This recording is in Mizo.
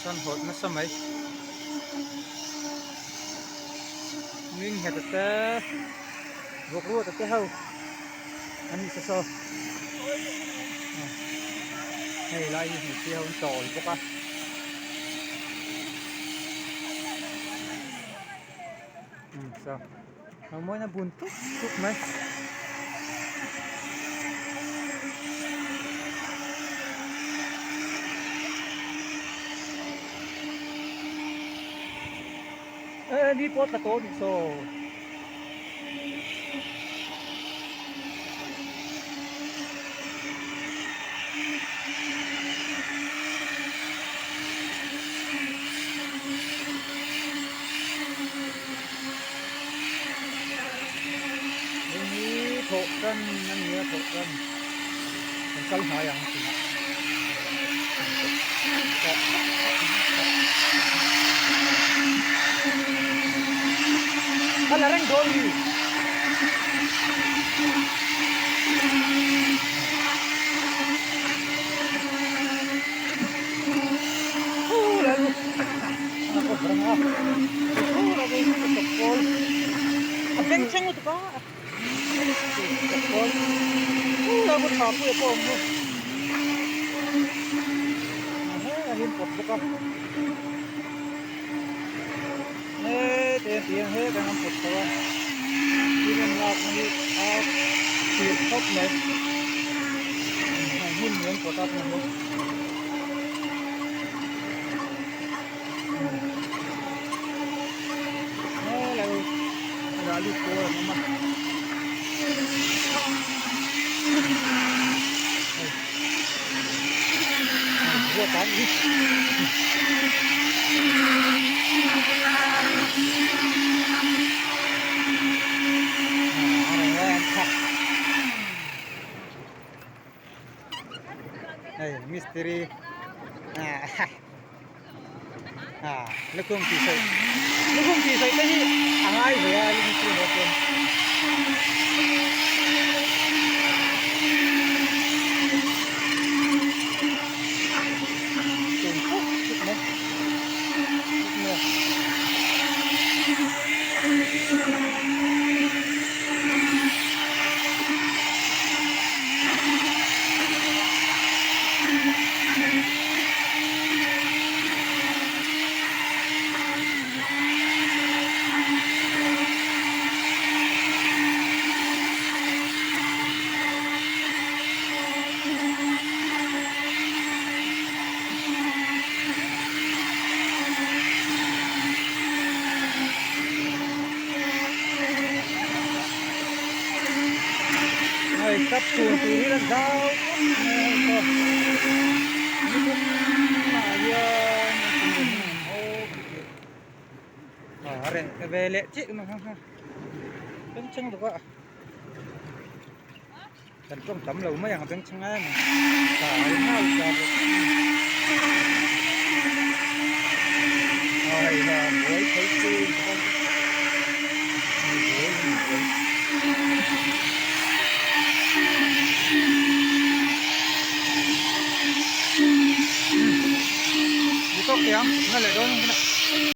sawn hawt nasa mai ming nghet a te vawk ruat a te ho an ni sa saw hei lai hi hmeichhia ho an chawl bawk a. A mawina bun tuk tuk mai. Ê ni pawh tla tawh a nih saw. Hei hi thawh tan a ni a thawh tan kan kal hnai ang tunah a la reng dawn mi. A beng thleng lutuk a chawpkawl a tha pui pawh a awm bawk a hlim pawt bawk a heti ang tiang he kan pawt chho a thil en lakna hi a fir khawp mai hmun hi an pawt a tunah hian. Hei mistiri ah lukhum tih sawi lukhum tih sawi te hi a ngai ve a mistiri ho chuan. Hei sap tur tur hi la zau khawp mai a hei pawh nikum ah hian a reh ve leh chiah mai a bengchheng bawk a kan tawng tam lo mai ang a bengchheng em a hei hi a buai thei chu.